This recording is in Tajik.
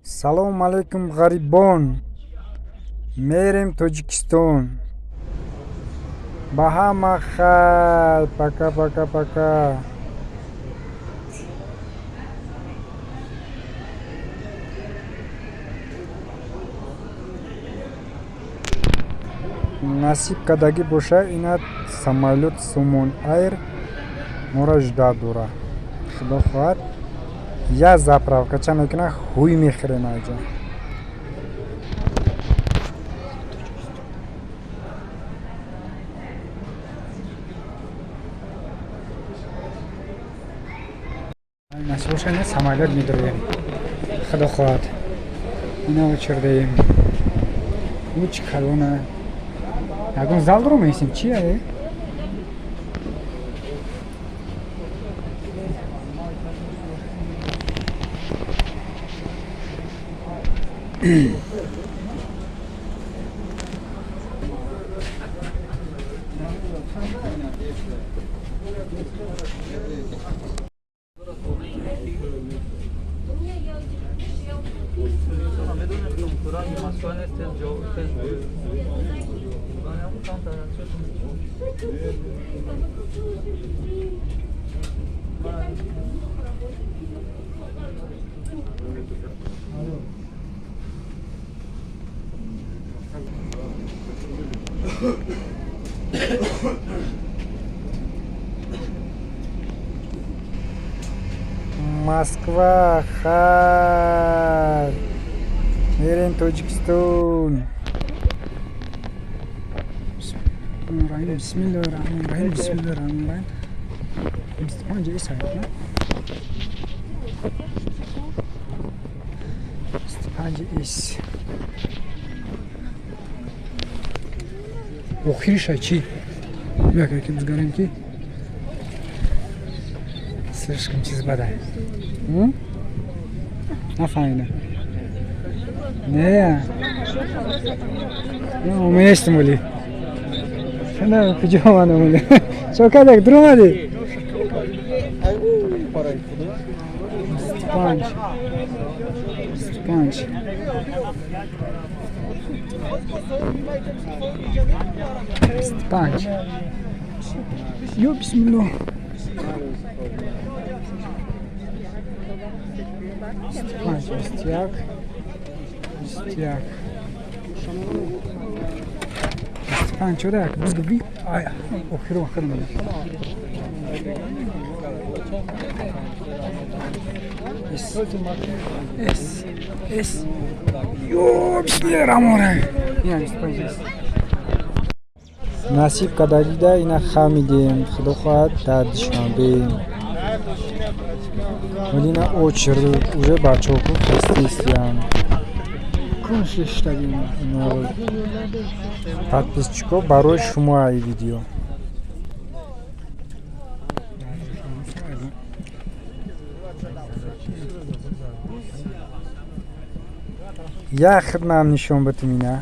Салом алейкум, ғарибон! Мерем Тоҷикистон. Ба ҳама хайр, пока, пока, пока. Насиб кардагӣ боша, ина самолёт Сомон Айр моро ждать дора. Худо хоҳад, як заправкача мекуна, ҳуй мехӯрем айҷа. Насиб боша, ина самолёт медроем. Худо хоҳад. Ина очердаем. Уч калона. Ягон зал ро меистем, чи е? Москва, хайр! Мерем Тоҷикистон. Бисмиллоҳи раҳмони раҳим, бисмиллоҳи раҳмони раҳим. 25 эс ҳаят, на? 25 эс. Охириша чӣ? Бия ки бизгарем ки слишком чиз бадай. Нафаҳмидам. Не. Оместем оли. На, куҷо омадам оли? Чо кардак, дур омадӣ? 25. 25. 25. Ё бисмиллоҳ. 25, 21, 21. 25 чода як бизгу би ай охиру охир меяд. С С С. Ё бисмиллоҳи раҳмони раҳим. Ина 25 С. Насиб кардагида ина хамидем, худо хоҳад, дар Душанбе. Вале ина очередь уже бачаҳо ку хестистиян. Подписчико, барои шумо ай видео. Як хидмам нишон битим ина.